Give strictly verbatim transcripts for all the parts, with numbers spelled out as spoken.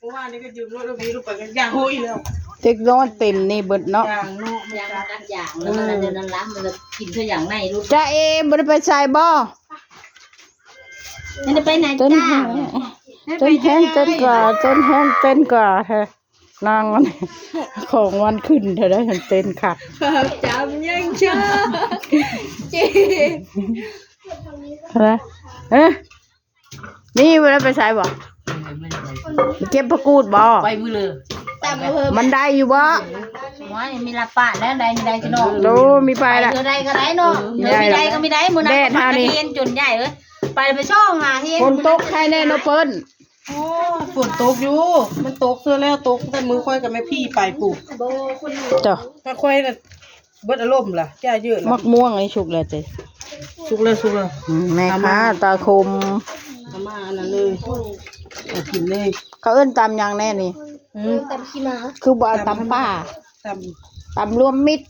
เมื่อวานนี้ก็ยืมรถลูกนี้ลูกไปกันอย่างโหยแล้ว เด็กน้อยเต็มนี่เบิดเนาะ อย่างเนาะมัน ยาง กัด มันกัดอย่างแล้วมันเดินนั้นล้ำมันก็กินเท่าอย่างในลูก จ้าเอบ่ได้ไปใส่บ่ ไม่ได้ไปไหน เต้น จ้า แฮง ไม่ได้ไป เต้นแฮง จ้า เต้นกว่า เต้นแฮง เต้นกว่าแท้ นางมัน ของมันขึ้นเธอได้เต้นคัก จำยังเชื่อ เจ๊ นะ เอ๊ะ นี่เวลาไปใส่บ่ เก็บผักกูดบ่ ไปมือเลย ตามอำเภอ มันได้อยู่บ่ ว่ามีลาปะแล้วได้ไม่ได้จะนอก โอ้ มีไปละ เธอได้ก็ได้เนาะ เออ เธอไม่ได้ก็ไม่ได้ มื้อนั้น แดดหานี่ เย็นจนใหญ่เอ้ย ไปไปช่องหาเห็น ฝนตกใครแน่เนาะเปิ้น โอ้ ฝนตกอยู่ มันตกเสื้อแล้ว ตกแต่มือค่อยกับแม่พี่ไปปลูก จ้ะ ถ้าค่อยน่ะ เบิดอารมณ์ล่ะ จ้าเยอะล่ะ มะม่วงไอ้สุกแล้วเจ้ สุกแล้ว สุกแล้ว อืม แม่ค้า เอามา ตาคม เอามาอันนั้นเลย เอากินเลย เขาเอิ้นตำหยังแน่นี่ อืม ตำขี้หมา คือบ่เอาตำป่า ตำ ตำรวมมิตร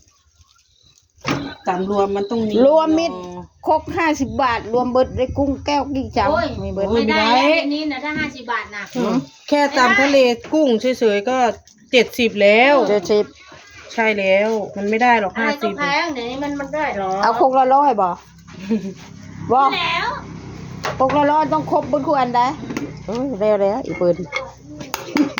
ตำรวมมันต้องมี รวมมิตร เนาะ ครกห้าสิบบาท รวมเบิดได้กุ้งแก้วกี่จาน โอ้ย มีเบิด โอ้ย ไม่ได้ ไม่ได้ แล้วเดี๋ยวนี้นะ ถ้าห้าสิบบาทนะ อืม แค่ตำทะเลกุ้งเฉยๆก็เจ็ดสิบแล้ว เจ็ดสิบ ใช่แล้ว มันไม่ได้หรอก อะไร ห้าสิบ ก็แพง เดี๋ยวนี้มัน มันได้หรอ เอาครกละร้อยบ่ บ่ แล้ว ครกละร้อยต้องครบเบิดทุกอันได้ เออ แล้วๆ อีเปิ้น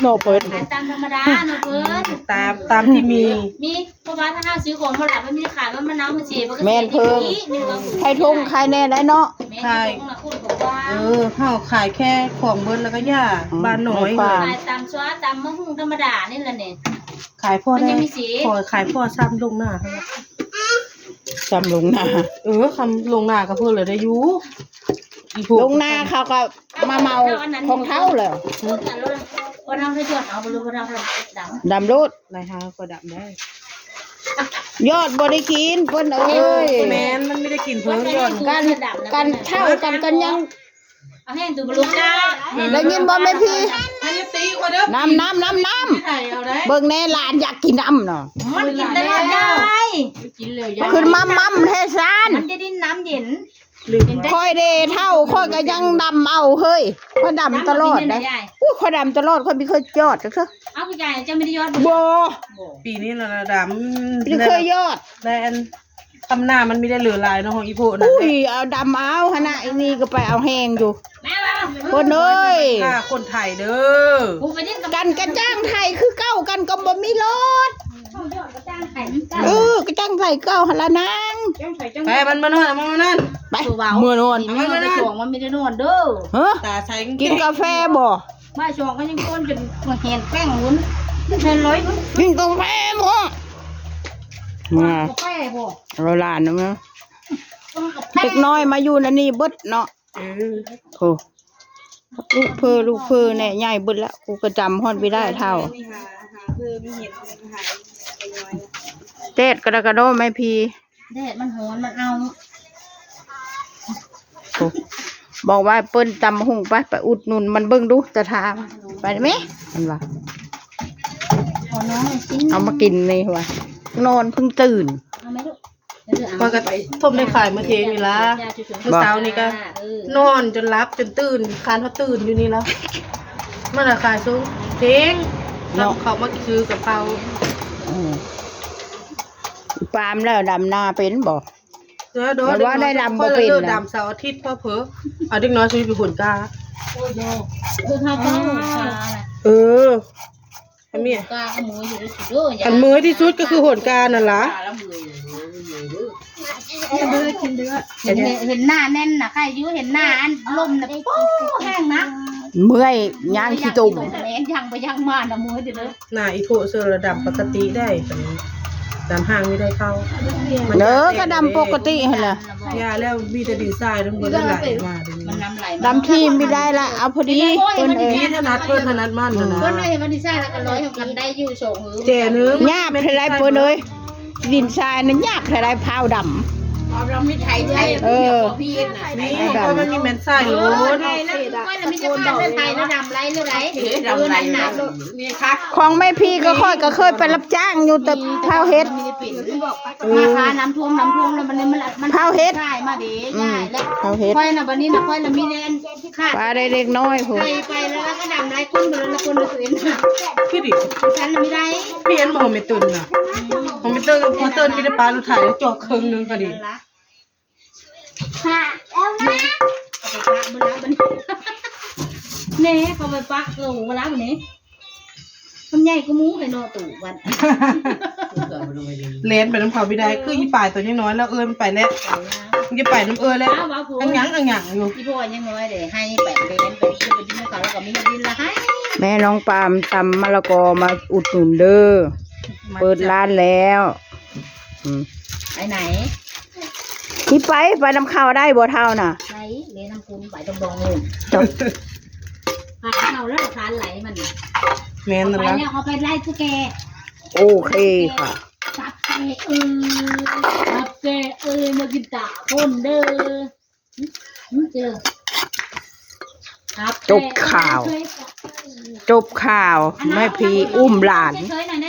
โนเปิ้น ขายตามธรรมดาเนาะเปิ้น ตาม ตามที่มี มี เพราะว่าถ้าเฮาซื้อของมาหลายมันมีขาย มัน มันน้ำมันเสีย มันก็เสีย แม่นเพิ่ง ดีๆ แม่นบ่ ใครทงใครแน่ได้เนาะ แม่น ขาย ทงละคุณบอกว่า เออ เฮาขายแค่ของเบิดแล้วก็ย่า อืม บ้านน้อย ไม่ขาย ขายตามซ้อตามมะฮุ่งธรรมดานี่แหละเนี่ย ขายพ่อ มัน ได้ ยังมีสี ขอขายพ่อซ้ำลงหน้า ซ้ำลงหน้า เออ คำลงหน้าก็เพิ่นเลยได้อยู่ อีพวก ลงหน้าเขาก็มาเมาของเขาเลย คนเราให้ยอดเอาไปเลย คนเราดำ ดำโลด นายฮาก็ดำได้ ยอดบ่ได้กินเพิ่นเอ้ย แม่น มันไม่ได้กินเพิ่นยอด กัน กันเท่ากันกันยัง เอาแห้งตัวบลูก้า ได้ยินบ่แม่พี่ อันนี้ตีกว่าเด้อ น้ำ น้ำ น้ำ น้ำ ไข่เอาได้ เบิ่งแน่หลานอยากกินน้ำเนาะ มันกินตลอดได้ ขึ้นมามั่มแท้ซาน มันจะดิ้นน้ำเย็น ค่อยเด้เท่า ค่อยก็ยังดำเอาเฮ้ย ค่อยดำตลอดนะ ดำกินยังไงยาย อู้ ค่อยดำตลอด ค่อยไม่เคยยอดจักเทื่อ เอาคุณยายเจ้าไม่ได้ยอด บ่ ปีนี้เราดำ ไม่เคยยอด และอันทำหน้ามันมีได้เหลือหลายเนาะของอีโพนะ อุ้ย เอาดำเอาหั่นน่ะ อีนี่ก็ไปเอาแห้งอยู่ แม่มา เพิ่นเอ้ย ฆ่าคนไทยเด้อ กูไปดิ้นกับ กันกะจ้างไทยคือเก่า กันก็บ่มีรถ เขายอดกะจ้างไทยคือเก่า เออ กะจ้างไทยเก่าหั่นละนาง จ้างไทยจ้าง ไป มันมานอน มันมานอน ไป ตัวเบา เมื่อนอน เอามันมานอน สองมันไม่ได้นอนเด้อ ฮะ ตาใส กินกาแฟบ่ บ่ายสองก็ยังก้นจนหัวแหนแป้งวุ้น เป็นร้อยวุ้น กินกาแฟบ่ มา กาแฟบ่ เอาหลานนะมั้ง เด็กน้อยมาอยู่นั่นนี่เบิดเนาะ เออ โอ้ ลูกเพิ่น ลูกเพิ่นเนี่ยใหญ่เบิดละ กูก็จำฮอดไม่ได้เท่า หา หาเพิ่นไม่เห็น หา แดดกระดกกระโดดไหมพี่ แดดมันฮ้อนมันเอา โอ้ บอกว่าเปิ้นตำบักหุ่งไป ไปอุดหนุนมันเบิ่งดู ตาทา ไปไหม มันว่า ขอน้องหน่อยสิ เอามากินนี่ว่ะ นอนเพิ่งตื่น เอาไหมลูก เดี๋ยวเธอเอา ปกติทมได้ขายเมื่อเทนี่ละ เมื่อเช้านี่ก็ เออ นอนจนหลับจนตื่น คานเขาตื่นอยู่นี่แล้ว มันละขายสูงเจ๊ง เนาะ เขามาซื้อกับเขา อืม ปาล์มแล้วดำนาเป็นบ่ เออ เดี๋ยว แต่ว่าได้ดำบ่เป็นนะ ดำเสาร์อาทิตย์พ่อเผลอ เอาเด็กน้อยซื้อไปขนกา โอ้ย เออ ถ้าเขาขนกาน่ะ เออ อันนี้ ขนกาก็มืออยู่ที่สุดเด้อ อันมือที่สุดก็คือขนกานั่นล่ะ เห็น เห็นหน้าแน่นน่ะ ใครอยู่เห็นหน้าอันลมน่ะ โอ้ แห้งนะ เมื่อยย่างขี้ตุ่ม แม่นย่างไปย่างมาน่ะ มือเด้อ หน้าอีโพเซอร์ระดับปกติได้ ตอนนี้ตามห้างไม่ได้เข้า เด้อ ก็ดำปกติหั่นแหละ ยาแล้วมีแต่ดินทรายทั้งหมดนั่นแหละมาเดี๋ยวนี้ มันน้ำไหล ดำขี้ไม่ได้ละ เอาพอดี เพิ่นเอ้ย นี่ถนัดเพิ่นถนัดมันนะ เพิ่นเอ้ย มันดินทรายแล้วก็ร้อยของกันได้อยู่สองมือ แจ่หนึ่ง หยาบเท่าไรเพิ่นเอ้ย ดินทรายนั้นหยาบเท่าไร พร้าวด เราไม่ไทยไทย เออ พี่นะ นี่ก็มันมีแม่นสายโลน ไทยแล้วก็แล้วมีแต่ผ้าไทยแล้วดำไรเรื่องไร เฮ้ยดำไรนะนี่ค่ะ ของแม่พีก็ค่อยก็เคยไปรับจ้างอยู่แต่เผาเห็ด มีได้ปิดบอกไปมาค่ะน้ำท่วมน้ำท่วมแล้วมันมันมัน เผาเห็ด ใช่มาดี อืม ใช่แล้ว เผาเห็ด ค่อยนะวันนี้นะค่อยละมีแน่นขาด ปลาได้เล็กน้อยพุ้น ไปไปแล้วก็ดำไรคนไปแล้วคนละตัวเอง คือดิ ฉันไม่ได้ เปลี่ยนบ่ของแม่ตุ่นน่ะของแม่ตุ่นพอตุ่นมีแต่ปลาลูกไทยแล้วจอกครึ่งหนึงก็ดี ค่ะแล้วนะเอาไปปะบนแล้วบนเน่เขาไปปะโอ้โหแล้วบนนี้มันใหญ่ก็มู้ไปนอตู่วัน เล่นไปน้ำเขาไม่ได้คืออีปลายตัวยังน้อยแล้วเอิ้นไปแล้วมันจะไปน้ำเอิ้นแล้วอังหยังอังหยังอยู่ พี่พ่อยังน้อยเลยให้ไปเล่นไปเล่นไปที่เขาแล้วก็ไม่ให้ดินละให้ แม่น้องปาล์มตำมะละกอมาอุดหนุนเด้อ เปิดร้านแล้วอืม ไปไหน ที่ไปไปนำเขาได้บ่เท่าน่ะ ไปเล่นน้ำพุนไปตรงดองเลย จบ ไปเขาแล้วทานไหลมัน แม่น เอา นั่น ไป ละ เนี่ยเอาไปไล่ตุ๊กแก โอเคค่ะ สับแกเออสับแกเออมากินตาคนเด้อหึหึเจอครับ จบข่าว จบข่าวแม่พีอุ้มหลาน เฉยๆหน่อย